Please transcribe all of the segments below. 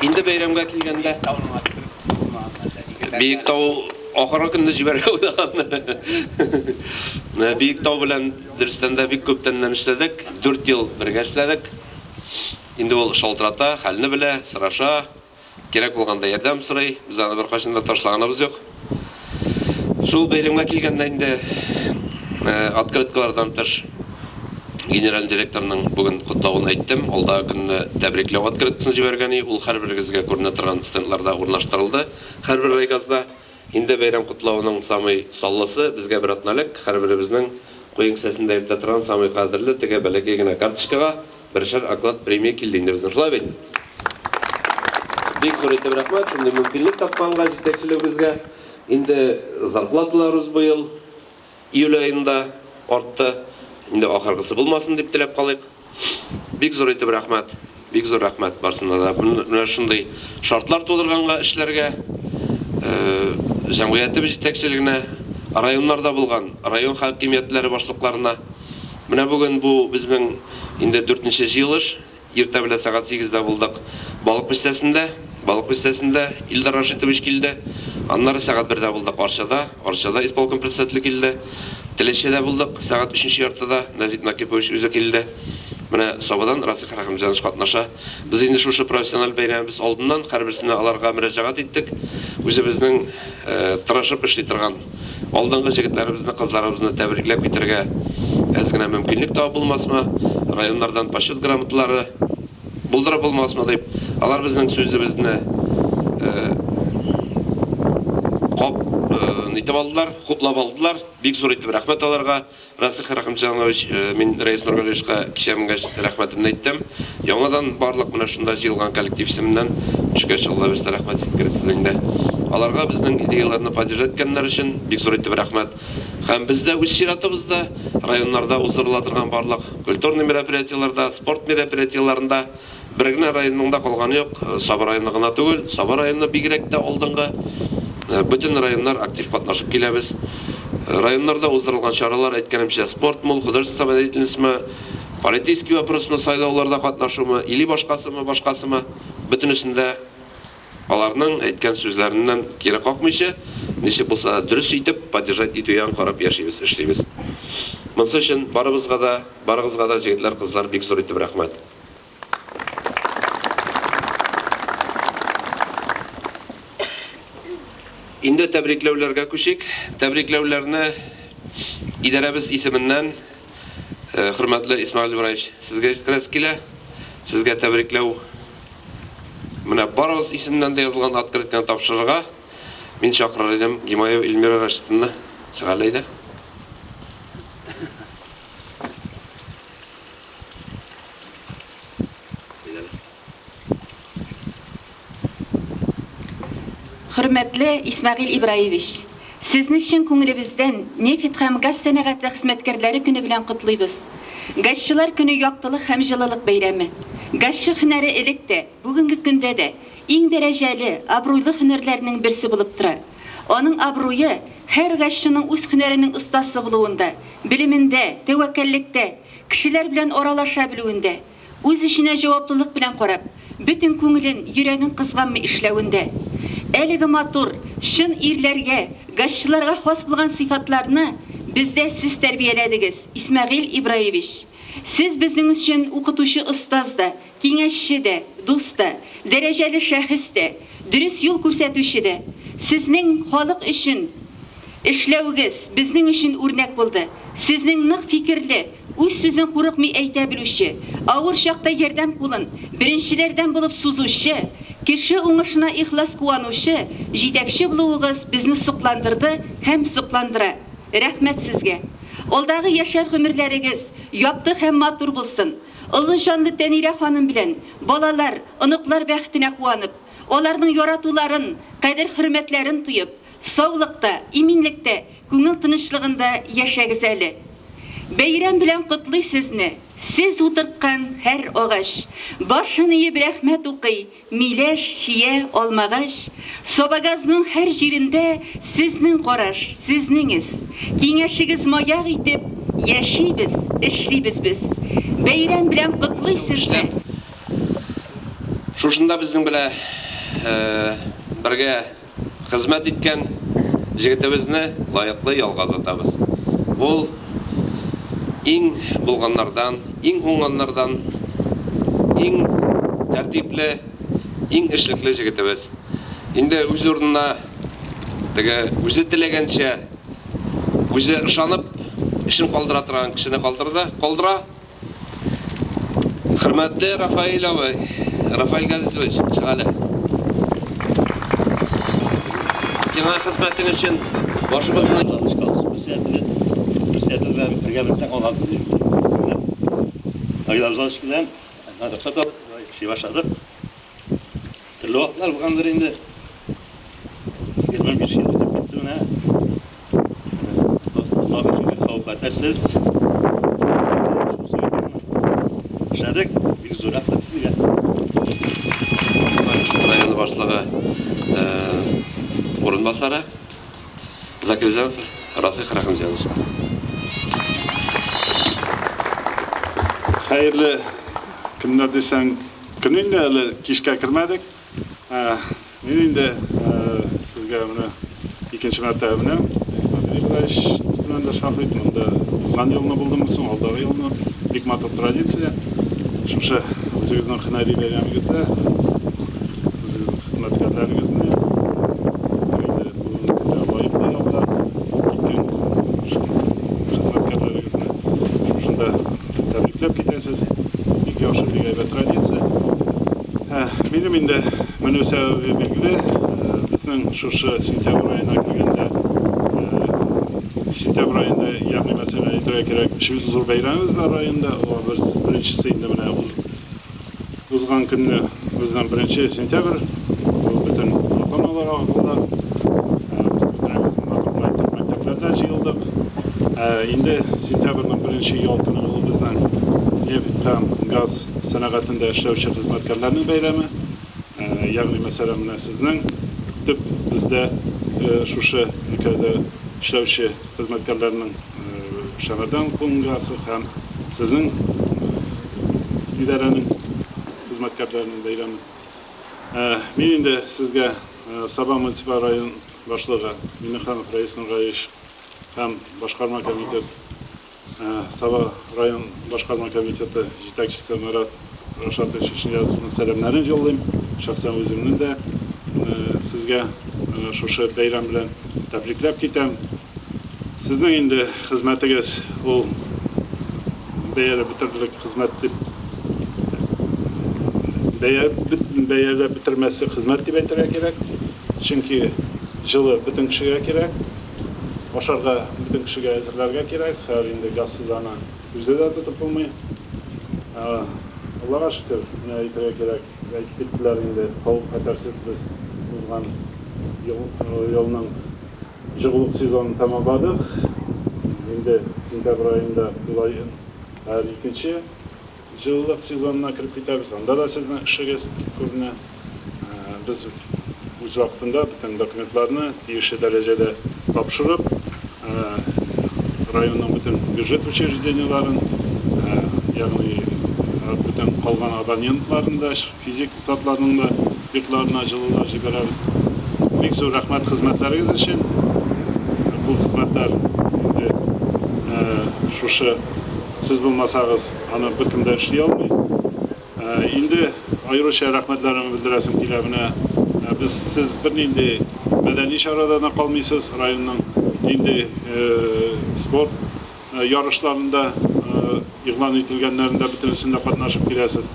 Инде бәйрәмгә килгәндә, Биектау ахыргы көнне җибәрергә уйлаган. Биектау белән дөрестән дә бик күптәннән эшләдек. 4 ел бергә эшләдек. Инде ул шалтырата, хәлне белә, сораша. Кирәк булганда ярдәм сорый. Без аны беркайчан да ташлаганыбыз юк. Шул бәйрәмгә килгәндә инде открыткалардан тыш генераль директорның бүген котлавын әйттем. Алдагы көнне тәбрикләү открыткасын җибәргән и, ул һәрберегезгә күренә торган стендларда урнаштырылды. Һәрбер райгазда. Инде бәйрәм котлавының самый саллысы безгә бер атна элек һәрберебезнең куен кесәсендә йөртә торган самый кадерле теге бәләкәй генә карточкага Бершәр оклад премия килде инде безнең, шулай бит? Бик зур итеп рәхмәт, шундый мөмкинлек тапканга җитәкчелегебезгә. Инде зарплаталарыбыз быел июль аенда артты. Инде ахыргысы булмасын дип теләп калыйк. Бик зур итеп рәхмәт. Бик зур рәхмәт барсына да. Менә шундый шартлар тудырганга эшләргә, җәмгыятебез җитәкчелегенә, районнарда булган район хакимиятләре башлыкларына. Менә бүген бу безнең инде дүртенче җыелыш. Иртә белән сәгать сигездә булдык Балык бистәсендә. Балык бистәсендә Илдар Рашитович килде. Аннары сәгать бердә булдык Арчада. Арчада исполком председателе килде. Теләчедә булдык сәгать өченче яртыда. Нәзип Накипович үзе килде. Менә Сабадан Расих Рәхимҗанович катнаша. Без инде шушы профессиональ бәйрәмебез алдыннан һәрберсенә аларга мөрәҗәгать иттек. Үзебезнең тырышып эшли торган алдынгы җегетләребезне, кызларыбызны тәбрикләп китәргә әз генә мөмкинлек табып булмасмы, районнардан почет грамоталары булдырып булмасмы дип, алар безнең сүзебезне кап нитеп алдылар, хуплап алдылар. Бик зур итеп рәхмәт аларга. Расих Рәхимҗанович, мин Рәис Нургалиевичка кичә менгәч рәхмәтемне әйттем. Яңадан барлык менә шунда җыелган коллектив исеменнән төшкәч, Алла бирсә, рәхмәт җиткерәсез инде. Аларга безнең идеяләрне поддержать иткәннәр өчен бик зур итеп рәхмәт. Һәм без дә үз чиратыбызда районнарда уздырыла торган барлык культурный мероприятиеләрдә, спорт мероприятиеләрендә Бер генә районның да калганы юк, Саба районы гына түгел, Саба районы бигрәк тә алдынгы. Бөтен районнар актив катнашып киләбез. Районнарда уздырылган чаралар, әйткәнемчә, спортмы ул, художественный самодеятельностьмы, политический вопросмы, сайлауларда катнашумы, или башкасымы, башкасымы, бөтенесендә аларның әйткән сүзләреннән кире какмыйча, ничек булса да дөрес итеп, поддержать итү ягын карап яшибез, эшлибез. Монысы өчен барыбызга да, барыгызга да, җегетләр, кызлар, бик зур итеп рәхмәт. Инде тәбрикләүләргә күчик. Тәбрикләүләрне идарәбез исеменнән, хөрмәтле Исмәгыйль Ибраевич, сезгә җиткерәсе килә. Сезгә тәбрикләү менә барыгыз исеменнән дә язылган открытканы тапшырырга мин чакырыр идем Гимаева Эльмира Рашитовна. Чыга әле әйдә. Хөрмәтле Исмәгыйль Ибраевич! Сезне чын күңелебездән нефть һәм газ сәнәгате хезмәткәрләре көне белән котлыйбыз. Газчылар көне яктылык һәм җылылык бәйрәме. Газчы һөнәре элек тә, бүгенге көндә дә иң дәрәҗәле, абруйлы һөнәрләрнең берсе булып тора. Аның абруе һәр газчының үз һөнәренең остасы булуында, белемендә, тәвәккәллектә, кешеләр белән аралаша белүендә, үз эшенә җаваплылык белән карап, бөтен күңелен, йөрәген кызганмый эшләвендә. Әлеге матур, чын ирләргә, газчыларга хас булган сыйфатларны бездә сез тәрбияләдегез, Исмәгыйль Ибраевич. Сез безнең өчен укытучы-остаз да, киңәшче дә, дус та, дәрәҗәле шәхес тә, дөрес юл күрсәтүче дә. Сезнең халык өчен эшләвегез безнең өчен үрнәк булды. Сезнең нык фикерле, үз сүзен курыкмый әйтә белүче, авыр чакта ярдәм кулын беренчеләрдән булып сузучы, кеше уңышына ихлас куанучы җитәкче булуыгыз безне сокландырды һәм сокландыра. Рәхмәт сезгә! Алдагы яшәр гомерләрегез якты һәм матур булсын! Олы җанлы Тәнирә ханым белән балалар, оныклар бәхетенә куанып, аларның яратуларын, кадер-хөрмәтләрен тоеп, саулыкта, иминлектә, күңел тынычлыгында яшәгез әле. Бәйрәм белән котлый сезне, сез утырткан һәр агач, башын иеп рәхмәт укый, Миләш, чия, алмагач, Сабагазның һәр җирендә сезнең караш, сезнең эз. Киңәшегез маяк итеп, яшибез, эшлибез без. Бәйрәм белән котлый сезне! Шушында безнең белән бергә хезмәт иткән җегетебезне лаеклы ялга озатабыз. Ул иң булганнардан, иң уңганнардан, иң тәртипле, иң эшлекле җегетебез. Инде үз урынына теге үзе теләгәнчә, үзе ышанып эшен калдыра торган кешене калдырды, калдыра. Хөрмәтле Рафаэль абый, Рафаэль Газизович, чык әле. Сиңа хезмәтең өчен башыбызны Башладык. Төрле вакытлар булгандыр инде. 25 ел үтеп китте менә. Аллага шөкер, хәвеф-хәтәрсез. Эшләдек, бик зур рәхмәт сезгә. Районы башлыгы урынбасары Закирҗанов Расих Рәхимҗанович. Хәерле көннәр дисәң, көн инде әле кичкә кермәдек. Мин инде сезгә менә икенче мәртәбә менәм. Александр Николаевич белән дә шаһит. Монда узган елны булдымы соң, алдагы елны. Бик матур традиция. Шушы үзегезнең һөнәри бәйрәмегездә үзегезнең хезмәткәрләрегезне инде бүгенге көндә лаеклы ялга киткән хезмәткәрләрегезне шушында тәбрикләп китәсез. Бик яхшы, бик әйбәт традиция. Минем инде менү сәбәбе билгеле. Безнең шушы сентябрь аена кергәндә, сентябрь аенда, ягъни мәсәлән, әйтергә кирәк, өч зур бәйрәмебез бар районда. Ул беренчесе инде менә узган көнне безнең 1 сентябрь. Ул бөтен ата-аналар акылда. Без бөтенебез матур гына итеп мәктәпләрдә җыелдык. Инде сентябрьнең беренче ял көне ул безнең нефть һәм газ сәнәгатендә эшләүче хезмәткәрләрнең бәйрәме. Ягъни, мәсәлән, менә сезнең төп бездә шушы өлкәдә эшләүче хезмәткәрләрнең Шәмәрдән Кунгасы һәм сезнең идарәнең хезмәткәрләренең бәйрәме. Мин инде сезгә Саба муниципаль район башлыгы Миннеханов Рәис Нургалиевич һәм башкарма комитет Саба район башкарма комитеты җитәкчесе Марат Рашатович Ишниязовның сәламнәрен юллыйм. Шәхсән үземнең дә сезгә шушы бәйрәм белән тәбрикләп китәм. Сезнең инде хезмәтегез ул бәяләп бетерерлек хезмәт дип бәяләп бетермәслек хезмәт дип әйтергә кирәк. Чөнки җылы бөтен кешегә кирәк. Ашарга бөтен кешегә әзерләргә кирәк. Хәзер инде газсыз аны үзе дә тотып булмый. Аллага шөкер, менә әйтергә кирәк, әйтеп киттеләр инде, хәвеф-хәтәрсез без узган елның җылылык сезонын тәмамладык. Инде сентябрь аенда тулаем хәзер икенче җылылык сезонына кереп китәбез. Анда да сезнең эшегез күренә. Без үз вакытында бөтен документларны тиешле дәрәҗәдә тапшырып, районның бөтен бюджет учреждениеләрен, ягъни бөтен калган абонентларын да, физик затларның да йортларына җылылар җибәрәбез. Бик зур рәхмәт хезмәтләрегез өчен. Бу хезмәтләр инде шушы сез булмасагыз, аны беркем дә эшли алмый. Инде аеруча рәхмәтләремне белдерәсем килә. Менә без сез бернинди мәдәни чарадан да калмыйсыз, районның нинди спорт ярышларында игълан ителгәннәрендә бөтенесендә катнашып киләсез.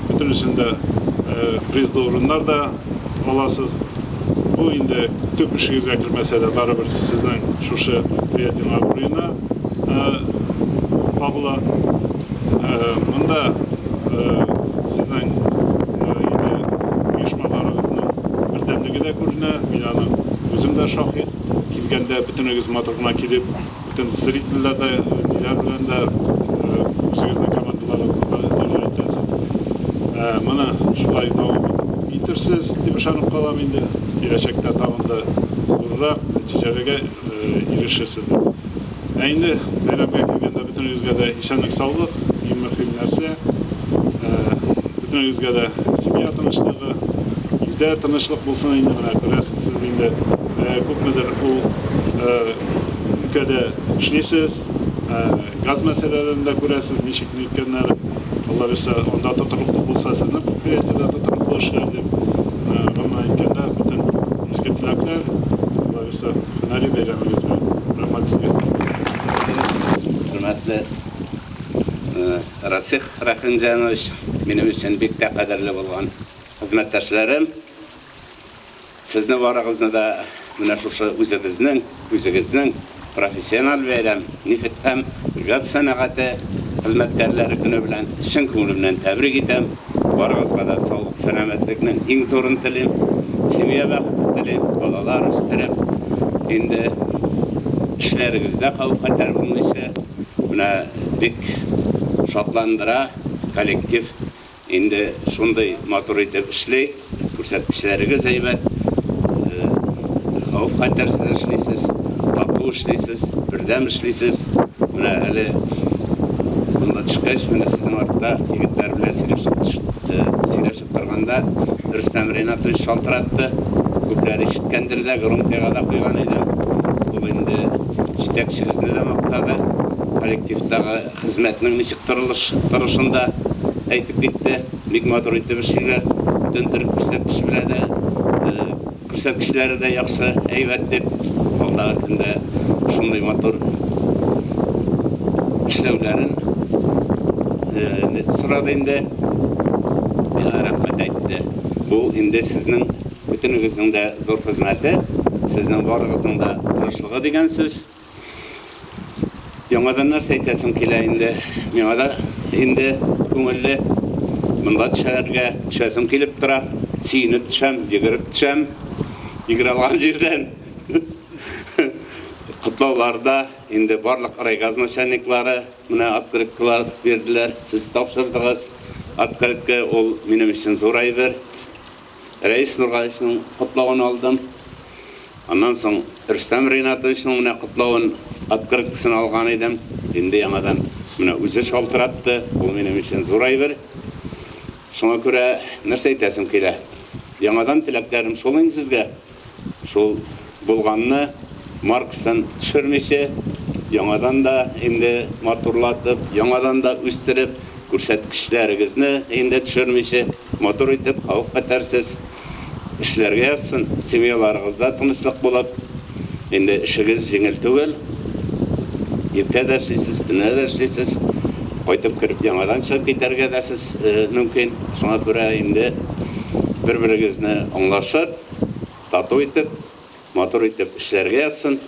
Бөтенесендә призлы урыннар да аласыз. Бу инде төп эшегезгә кермәсә дә, барыбер сезнең шушы предприятиенең абруена кагыла. Монда сезнең инде оешмаларыгызның бердәмлеге дә күренә. Мин аның үзем дә шаһит. Килгәндә бөтенегез матур гына килеп, бөтен зрительләр дә, ниләр белән дә үзегезнең командаларыгызны да итәсез. Моны шулай дәвам итерсез дип ышанып калам инде. Киләчәктә тагын да зуррак нәтиҗәләргә ирешерсез дип. Ә инде бәйрәмгә килгәндә бөтенегезгә дә исәнлек-саулык, иң мөһим нәрсә. Бөтенегезгә дә семья тынычлыгы, илдә тынычлык булсын инде, менә күрәсез сез инде күпмедер ул өлкәдә эшлисез, газ мәсьәләләрен дә күрәсез, ничек ниткәннәрен. Алла бирсә, анда тотрыклы булса, сезнең предприятиедә тотрыклы эшләр дип, гомумән әйткәндә, бөтен изге теләкләр, Алла бирсә, һөнәри бәйрәмегез белән. Рәхмәт сезгә. Хөрмәтле Расих Рәхимҗанович, минем өчен бик тә кадерле булган хезмәттәшләрем, сезне барыгызны да менә шушы үзебезнең, үзегезнең профессиональ бәйрәм, нефть һәм газ сәнәгате хезмәткәрләре көне белән чын күңелемнән тәбрик итәм. Барыгызга да саулык, сәламәтлекнең иң зурын телим, семья бәхете телим, балалар үстереп, инде эшләрегездә хәвеф-хәтәр булмыйча, менә бик шатландыра коллектив инде шундый матур итеп эшли, күрсәткечләрегез әйбәт, хәвеф-хәтәрсез эшлисез, тату эшлисез, бердәм эшлисез. Менә әле монда төшкәч, менә сезнең артта егетләр белән сөйләшеп торганда Рөстәм Ринатович шалтыратты. Күпләр ишеткәндер дә, громкийга да куйган идем. Ул инде җитәкчегезне дә мактады. Коллективтагы хезмәтнең ничек торышын да әйтеп китте. Бик матур итеп эшлиләр. Бөтен төр күрсәткеч белән дә, күрсәткечләре дә яхшы, әйбәт дип, алдагы көндә шундый матур эшләүләрен сорады инде. Миңа рәхмәт әйтте. Бу инде сезнең бөтенегезнең дә зур хезмәте, сезнең барыгызның да тырышлыгы дигән сүз. Яңадан нәрсә әйтәсем килә инде. Миңа да инде күңелле монда төшәргә, төшәсем килеп тора. Сөенеп төшәм, йөгереп төшәм. Йөгерә алган җирдән. Котлауларда инде барлык райгаз начальниклары менә открыткалар бирделәр. Сез тапшырдыгыз. Открытка ул минем өчен зур әйбер. Рәис Нургалиевичның котлавын алдым. Аннан соң Рөстәм Ринатовичның менә котлавын, открыткасын алган идем. Инде яңадан менә үзе шалтыратты. Ул минем өчен зур әйбер. Шуңа күрә нәрсә әйтәсем килә? Яңадан теләкләрем шул инде сезгә. Шул булганны маркасын төшермичә, яңадан да инде матурлатып, яңадан да үстереп, күрсәткечләрегезне инде төшермичә, матур итеп, хәвеф-хәтәрсез эшләргә язсын, семьяларыгызда тынычлык булып, инде эшегез җиңел түгел. Иртә дә эшлисез, төнлә дә эшлисез, кайтып кереп яңадан чыгып китәргә дә сез мөмкин. Шуңа күрә инде бер-берегезне аңлашып, тату итеп, матур итеп эшләргә язсын.